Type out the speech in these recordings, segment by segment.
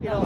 Nrau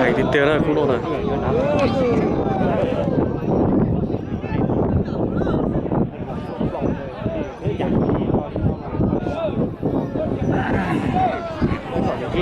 heev tiag tiag na khub no na. Lub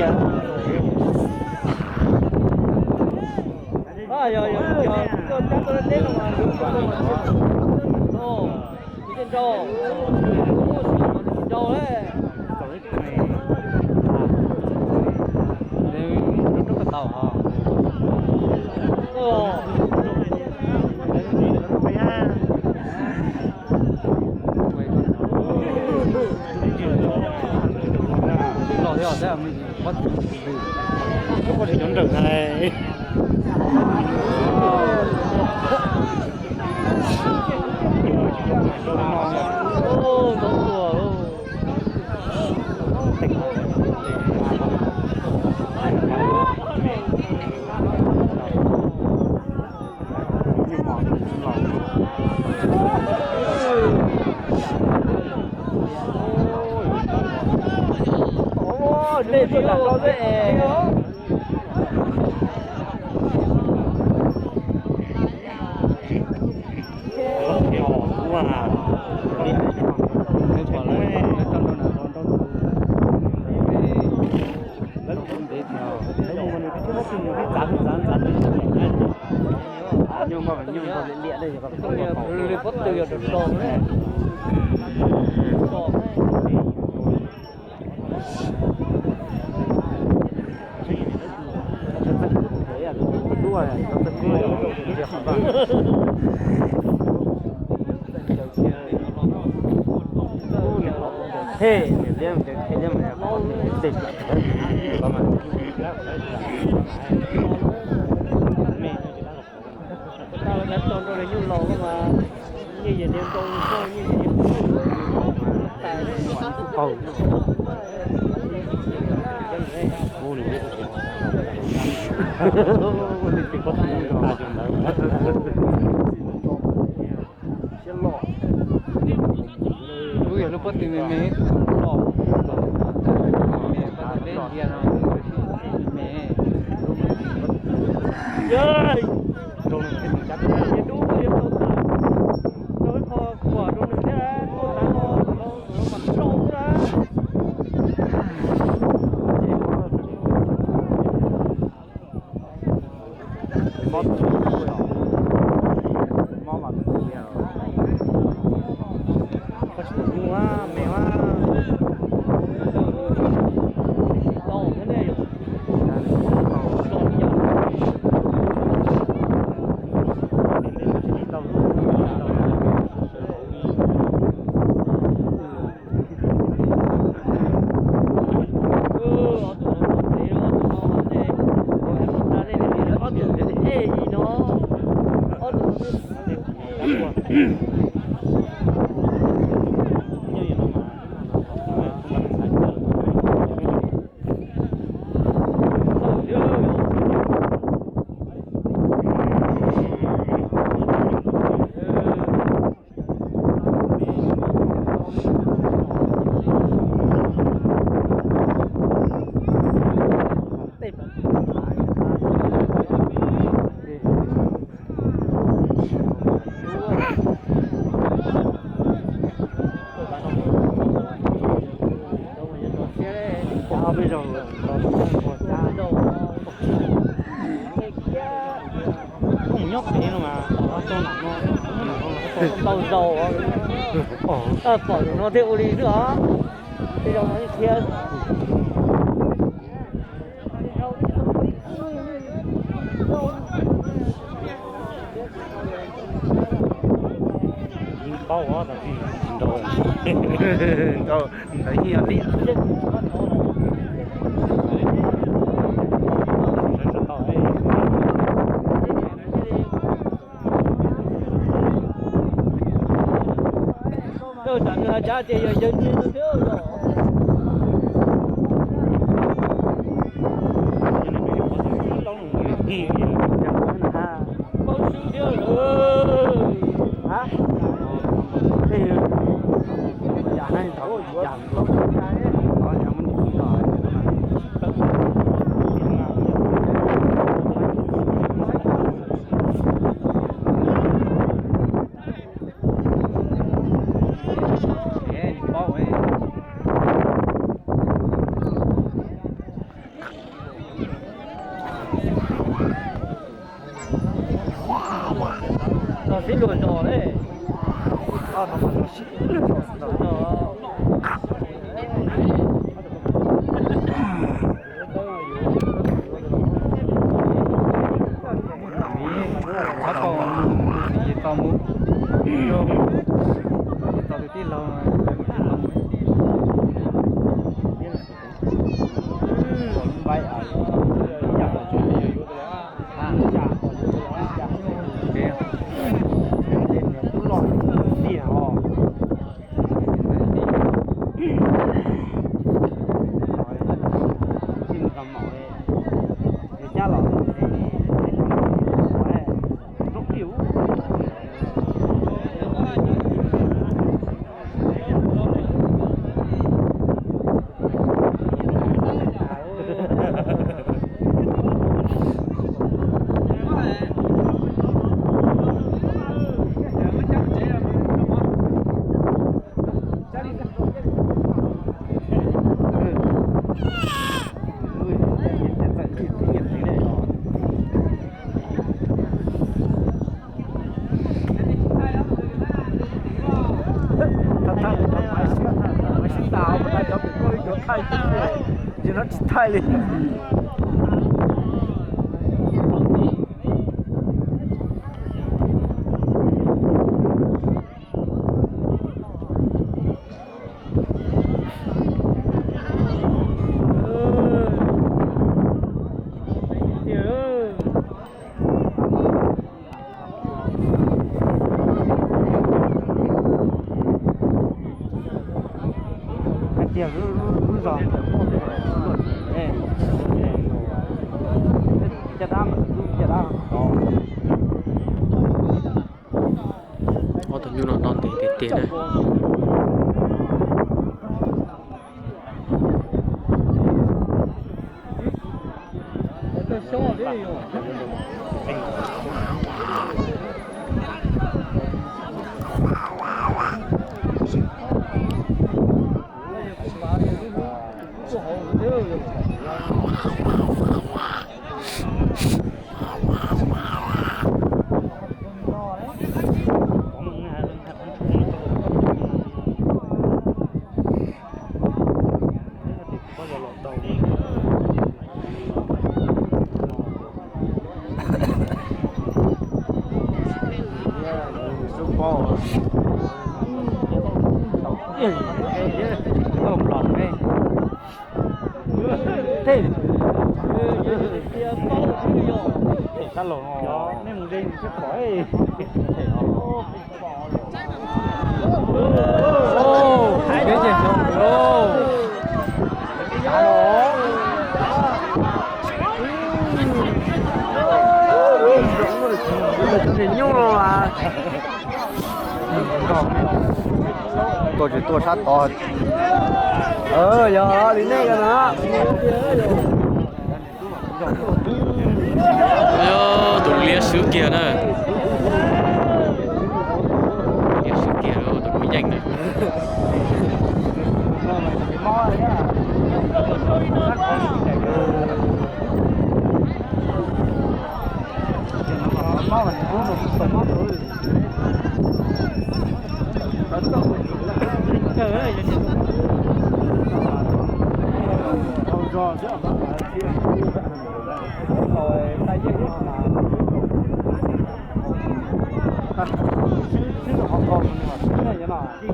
yog lub pob tw me me, tus loj, me pob tw peb ntsia no me me. Nyob pem no mas tau zaus, pom zaum no thiaj ua li xwb os. Tej zaum no thiab. Yeej paub os, tab sis nrau, nrau, nrau yeej yog liam. Cab ces yog yawg niag no thiab yog. Paub swb thiab lawm. Los sib luag zos ne. Txhob tau mus tus txiv ces tau mus, ces tau tus tij laug, tau mus. Thaij, thaij, thaij, thaij, thaij, tsis thaij li. Hais tias lub zos muaj caj dab mas lub caj dab tod. Ob tug nyuj no no ntev tiag tiag na. Tej, tej tab los nej mus de mus sib pom. Nyuj no mas tuaj tsis tuaj sab tod. Yog li nej no. Tus liab swb kiag na. Liab swb kiag tus kuv yeej na.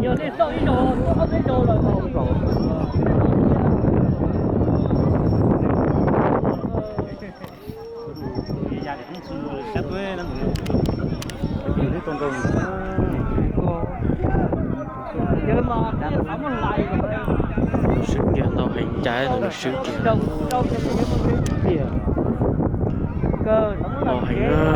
Yog nej xauj ib zaug, ob peb zaug lawm. Nws swb kiag ntau heev, ncaj tus nws swb kiag ntau heev.